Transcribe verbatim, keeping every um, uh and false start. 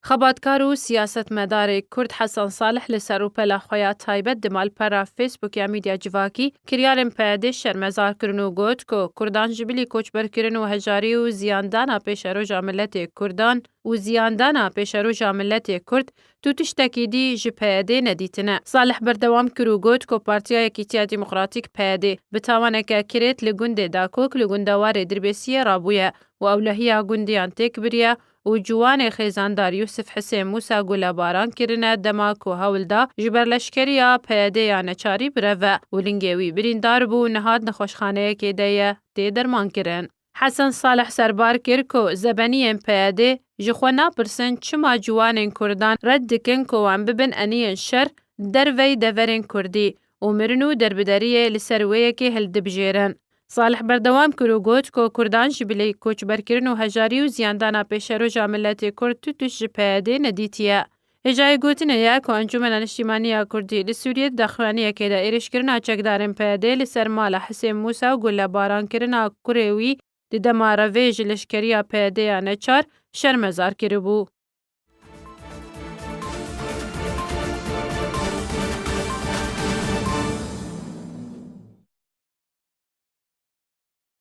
Xebatkar û siyasetmedarê Kurd Hesen Salih li ser rûpela xwe ya taybet di malpera Facebook ya Medya Civakî kiryarên P Y D'ê şermezar kirin û got ku Kurdan ji bilî koçberkirin û hejarî û ziyandana pêşeroja miletê Kurdan û ziyandana pêşeroja miletê Kurd tu tiştekî dî ji P Y D'ê nedîtine. Salih berdewam kir û got ku Partiya Yekîtiya Demokratîk P Y D bi tawaneke kirêt li gundê Dakok li gundewarê Dirbêsiyê rabûye û ewlehiya gundiyan têk biriye û ciwanê xêzandar Yûsif Hisên Mûsa gulebaran kirine dema ku hewl da ji ber leşkeriya P Y D ya neçarî bireve û lingê wî birîndar bû û niha di nexweşxaneyekê de ye tê dermankirin. Hesen Salih serbar kir ku zebeniyên P Y D ji xwe napirsin çima ciwanên Kurdan red dikin ku wan bibin eniyên şer derveyî deverên Kurdî û mirin û derbideriyê li ser wê yekê hildibijêrin. Salih berdewam kir û got ku Kurdan ji bilî koçberkirin û hejarî û ziyandana pêşeroja miletê Kurd tu tişt ji P Y D nedîtiye. Hêjayê gotinê ye ku Encûmena Niştimanî ya Kurdî li Sûriyê di daxuyaniyekê de êrişkirina çekdarên P Y D li ser mala Hisên Mûsa û gulebaran kirina kurê wî di dema revê ji leşkeriya P Y D ya neçar şermezar kiribû.